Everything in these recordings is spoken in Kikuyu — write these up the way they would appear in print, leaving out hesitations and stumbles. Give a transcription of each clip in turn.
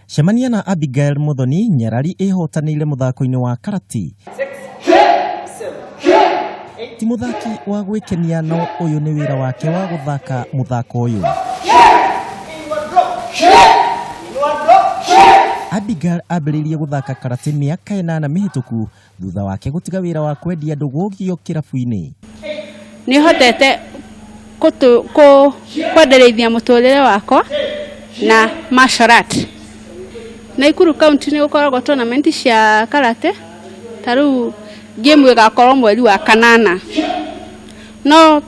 Cemania na Abigail Muthoni, nyarari ĩhotanĩire mũthako-inĩ wa karati. Ti mũthaki wa gwĩkenia no ũyũ nĩ wĩra wake wa gũthaka mũthako ũyũ. Abigail ambĩrĩirie gũthaka karate mĩaka 8 mĩhĩtũku thutha wake gũtiga wĩra wa kwendia ndũgũgio kĩrabu-inĩ. Nĩ hotete kwendereithia mũtũrĩre wakwa na martial art. Naikuru County nĩ gũkoragwo tournament cia karate, ta rĩu game ĩgakorwo mweri wa kanana, no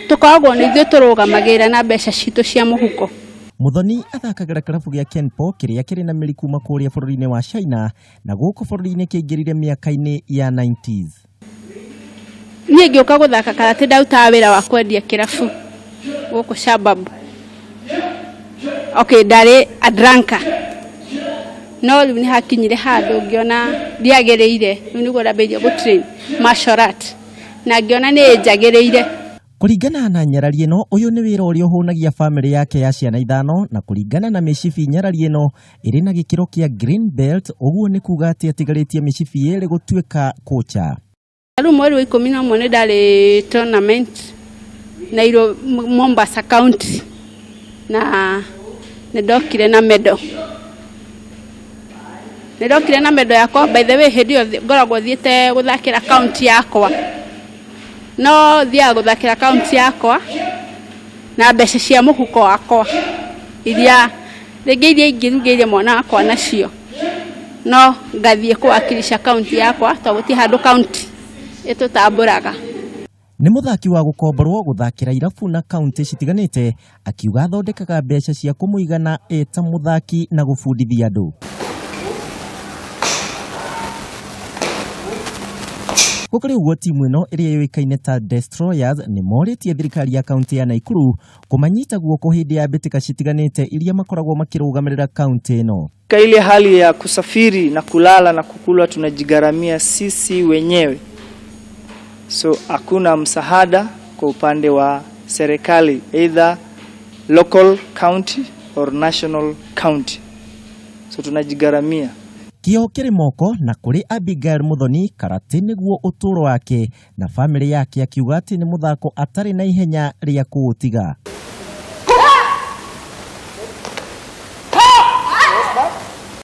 tũkoragwo nĩ ithuĩ tũrũgamagĩrĩra na mbeca citũ cia mũhuko. Muthoni athakagĩra kĩrabu gĩa Kenpo kĩrĩa kĩrĩ na mĩri kuma kũrĩa bũrũri-inĩ wa China na gũkũ bũrũri-inĩ kĩaingĩrire mĩaka-inĩ ya 90s. Niĩ ngĩũka gũthaka karate ndarutaga wĩra wa kwendia kĩrabu gũkũ Shabab. Okay, ndarĩ a drunker. No rĩu nĩ hakinyire handũ ngĩona ndiagĩrĩire, rĩu nĩguo ndambĩrĩirie gũ train martial art na ngĩona nĩ njagĩrĩire. Kũringana na nyarari ĩno, ũyũ nĩ wĩra ũrĩa ũhũnagia famĩlĩ yake ya ciana 5 na kũringana na mĩcibi nyarari ĩno ĩrĩ na gĩkĩro kĩa green belt, ũguo nĩ kuga atĩ atigarĩtie mĩcibi 2 gũtuĩka kocha. Rĩu mweri wa 11 nĩ ndarĩ tournament Nairobi, Mombasa County na nĩ ndokire na medal. Nĩ ndokire na medal yakwa, by the way hĩndĩ ĩyo ngoragwo thiĩte gũthakĩra county yakwa, no thiaga gũthakĩra county yakwa na mbeca cia mũhuko wakwa iria rĩngĩ iria ingĩrugĩire mwana wakwa nacio, no ngathiĩ kũwakilisha county yakwa tondũ gũtirĩ handũ county ĩtũtambũraga. Nĩ mũthaki wa gũkomborwo gũthakĩra irabu na kaunti citiganĩte, akiuga athondekaga mbeca cia kũmũigana eta mũthaki na gũbundithia andũ. Gũkĩrĩ ũguo, timu ĩno ĩrĩa yũĩkaine ta Destroyers nĩ morĩtie thirikari ya kaunti ya Naikuru kũmanyita guoko hĩndĩ ya mbĩtĩka citiganĩte iria makoragwo makĩrũgamĩrĩra kaunti ĩno. Katika ile hali ya kusafiri na kulala na kukula tunajigharamia sisi wenyewe, so hakuna msaada kwa upande wa serikali, either local county or national county, so tunajigharamia. Kĩo kĩrĩ moko na kũrĩ Abigail Muthoni karate nĩguo ũtũũro wake na famĩlĩ yake, akiuga atĩ nĩ mũthako atarĩ na ihenya rĩa kũũtiga.